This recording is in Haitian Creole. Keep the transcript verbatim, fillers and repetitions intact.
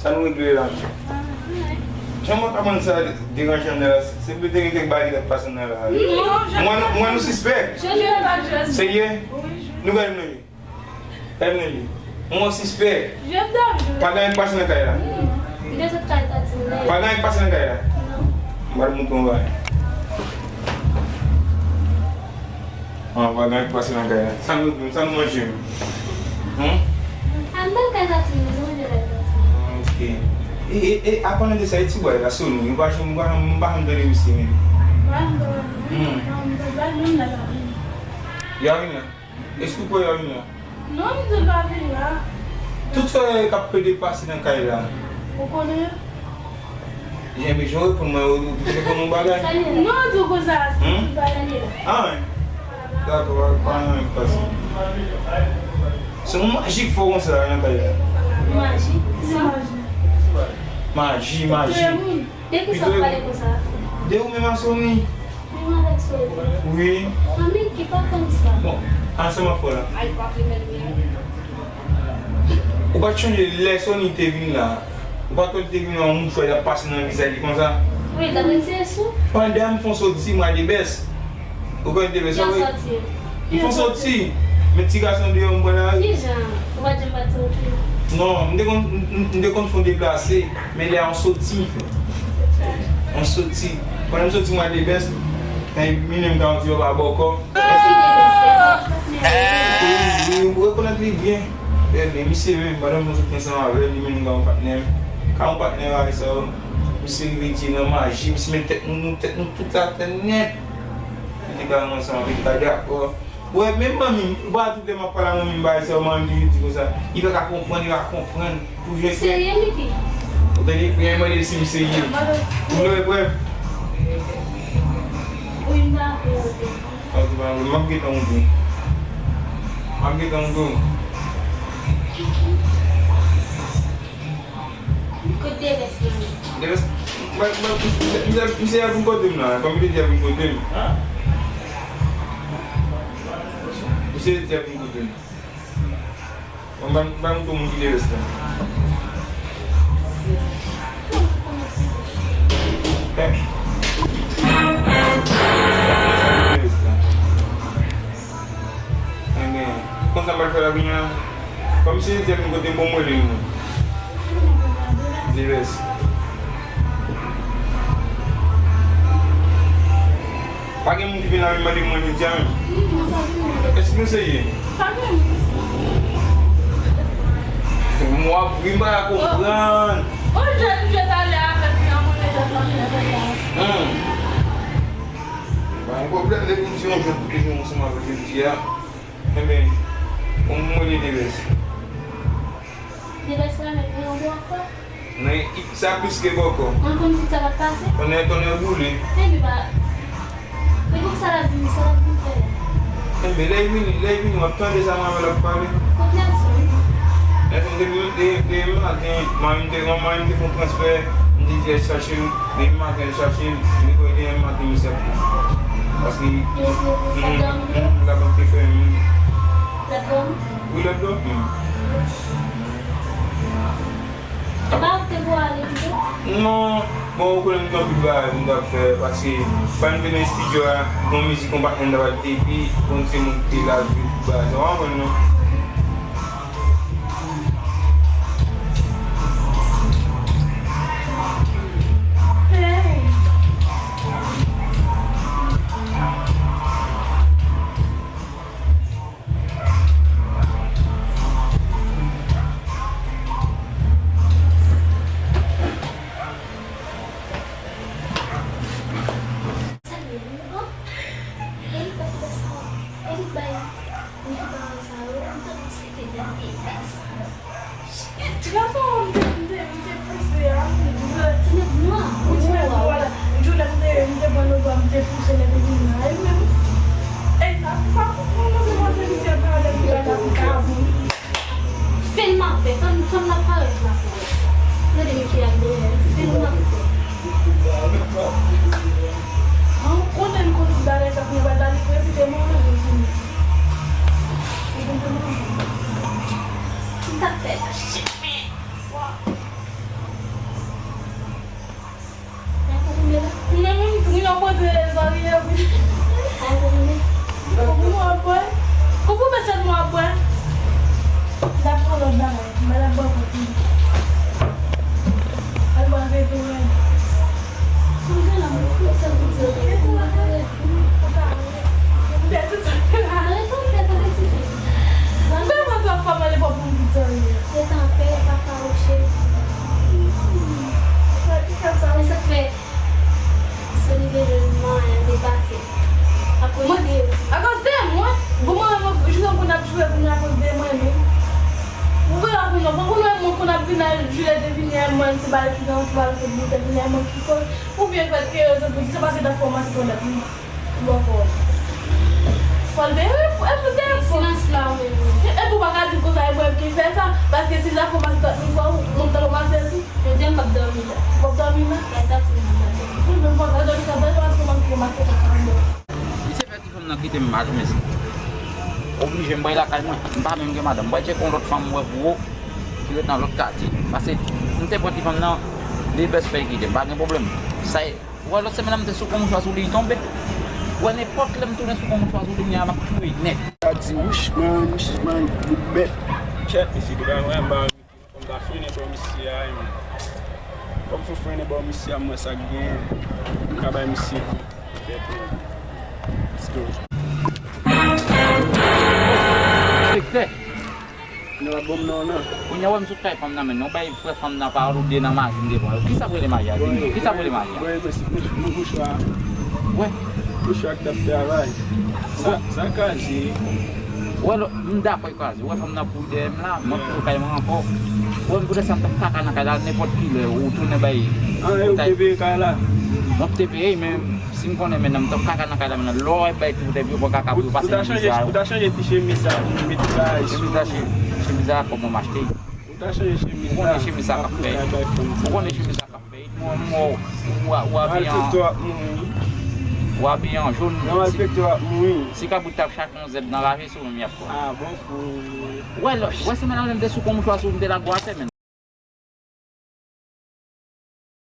Sa nou regle la? Jan mwen konprann sa deranje anndan la, se petèt gen kèk bagay ki t ap pase anndan la. Mwen, mwen nou sispèk. Serye? Nou gade nou ye. Gade nou ye. Mwen sispèk. Pa gen anyen k pase nan kay la. Pa gen anyen k pase nan kay la. M pral montre yon bagay. Ah, bagay k pase nan kay la. Sa nou, sa nou manje menm? Hum? Anndan kay la ti nou manje la. Ah, ok. E, e, e, apalan de sa, e ti bwa la Sony, m pa janm, m pa janm, m pa janm tande misye menm. Hum. Yo vin la? Èske ou kwè yo vin la? Non, m di l pa vin la. Tout sa k ap plede pase nan kay la. Ou konnen? Jan bezwen reponn mwen, ou, ou te konn yon bagay? Non, di w konsa. Hmm? Ah, wi. Dakò, pa, pa nan pase. Se yon maji k fè w konsa nan kay la. Maji? Sa maji? Maji, maji. De kisa w pale konsa? De ou menm a Sony. Menm avèk Sony? Wi. Anmè ki pa konn sa. Bon, ansanm ak fò la. Ou pa t chonje lè Sony te vin la? Ou pa t wè li te vin la, yon mouchwa l ap pase nan vizaj li konsa? Wi, l t ap retire sou. Pandan m fè yon soti, mwen al Debès. Ou konn Debès, wi? M fè yon soti. Men ti gason deyò, m pran lari. Kijan? Ou pa t janm pati soti? Non, m te konn, m, m, m te konn fè yon deplase. Men lè a yon soti m fè. Yon soti. Pandan m soti, mwen al Debès. Kan Eminem ka di yo pa bòkò. Wi, wi, m rekonèt li byen. Byen, byen, misye menm, pandan m sot ansanm avè l, li menm li ka yon patnè m. Ka yon patnè bagay sa yo. Misye rive di nan maji, misye met tèt nou, nou tèt nou tout atè nèt. Li te ka ansanm avè l, li pa dakò. Wè, menm manmi m, ou pa tout lè m ap pale a manmi m bagay sa yo, manmi m toujou di konsa. Li pa ka konprann, li pa konprann. Pou jwe. Serye, Mickey? Ou tande, pou y al mande si m serye. Ou vle wè prèv? Wi, m ta vle wè prèv. Ok, pa gen pwoblèm. M ap gentan montre w. M ap gentan montre w. Kot Debès lan ye? Debès, mwen, mwen, misye, misye, misye ap vin kote m la. Kòm li te di ap vin kote m. Misye te di ap vin kote m. Bon, ban, ban m tou moun ki te reste. Eh. Enben, konsa m pral fè la kounye a. Kòm si li di m kote m bon mwen li menm. Li reste. Pa gen moun ki vin la vin mande mwen jodi a menm. Èske nou serye? Pa gen moun. M w ap ri, m pa ka konprann. Ou jwenn jwe talè avèk li an mwen jwenn nan fè la. Hmm. Pa gen pwoblèm, depi m di yon jwèt pou ke jwe ansanm avèk jodi a. Enben, bon mwen li te reste. Li reste la menm, li yon bò ankò. Men, i, sa plis ke bòkò. Mwen konn tout sa k ap pase. Tonnè, tonnè boule. Enben, pa. Men pou sa l ap vini, sa l ap vin fè la? Enben, lè l vini, lè l vini, w ap tande sa manman l ap pale. Kot Nelson? Nelson, depi, de, de maten, manman m te, manman m te fè yon transfè, m te di al chache l, depi maten al chache l, m te kwè demen maten misye ap. Paske, mm, mm, labank te fèmen. L ap dòmi? Wi, l ap dòmi. E pa ou ki te pou ale pito? Non, bon, ou konnen m gen anpil bagay pou m t ap fè, paske pandan m te nan estidyo a, gon mizik yon patnè m t ap al te epi, gon timoun ki te la, tout bagay sa, w konprann non? Sa gen yon an, Erik pa t fè sa, Erik bay yon ti paran sa yo, Fè la chimè. Nan menm tou, yon pote lèzòrye wi. Konpou mwen bwè. Konpou mwen sèl mwen bwè. L ap pran lòt bagay. Mwen ap bwè konpou. Al bwè vè tou wi. Sonje la, mwen fè sèl piti. Mwen pa wè. Mwen fè tout sa. Mwen pa wè. Mwen pa wè. Yo t anpè, yo pa fawouche. Mwen sa fè. Se li te jwenn manyen depase. Apre mwen, akoz de mwen, bon mwen menm, jounen pou n ap jwe pou mwen akoz de mwen menm. Ou konn ap mwen, bon pou mwen, mwen konn ap vin al jile de vini a mwen, ti bal ki nan, ti bal ki boutèy vini a mwen ki koz. Oubyen fèt ke se pou di se paske ta fòmasyon konn ap vini. Bon, bon. Fò l te, e pou, e pou te, silans la, wi. E pou pa ka di konsa, e mwen ki fè sa, paske si la fòmasyon ta vin fò, mwen ta fòmasyon tou. Jodi a m p ap dòmi la. W ap dòmi la? Gade ti moun nan. Wi, men fò ta dòmi sa, dòmi sa, paske mwen ki fòmasyon ta ka mwen. Misye fè ti fanm nan kite m mal, mesye. Oblije m bay lakay mwen. M pa menm gen madanm. M bay tcheke yon lòt fanm mwen pou ou, ki ret nan lòt katye. Paske m te pran ti fanm nan, li bèst fèy kite m, pa gen pwoblèm. Sa e, ou wè lòt semèn nan m te sou kon mouchwa sou li, li tonbe. Ou wè nenpòt lè m tounen sou kon mouchwa sou li, m ap touye nèt. Sa di wouch, man, wouch, man, bout bèt. Chèt, mesye, depi a mwen, m pa Fò m ta frennen bò misye a, e mwen. Fò m fè frennen bò misye a, m wè sa k genyen. M ka bay misye kou. Let's go. Enspektè. Kounye a w ap ban m non an. Kounye a w wè m sot kay fanm nan, men non bay frè fanm nan pawòl ou de nan maji m devan yo. Kisa w rele maji a? Di m, kisa w rele maji a? Bon, e mwen se mouch-, mouchwa. Wè. Mouchwa k t ap travay. Sa, sa kraze. Wè, lò, m dakò. Kraze. Ou wè fanm nan kouri dèyè m la, mwen kouri kay mwen ankò. Ou wè m pou desann, m t ap kaka nan kay la, nenpòt kilè, ou tounen bay. An, e ou te peye kay la? Mwen te peye, men si m konnen, men m t ap kaka nan kay la, men lè w ap bay tout epi ou pran kaka pou yo pase nan bizar yo. Ou ta chanje ti chemiz sa pou nou mete bagay sou. Chemiz la, chemiz la, kòman m achte? Ou ta chanje chemiz la. Ou konnen chemiz sa k ap fè. Ou konnen chemiz sa k ap fè. Mwen, mwen, ou, ou, ou abiye an, ou abiye an jòn. Nan malfektè w ap mouri. Si kabrit t ap chache yon zèb nan raje, se ou menm y ap pran. Ah, bon, pou. Wè, lò, wè, semèn nan, m te sou kon mouchwa sou, m te lage w atè, men.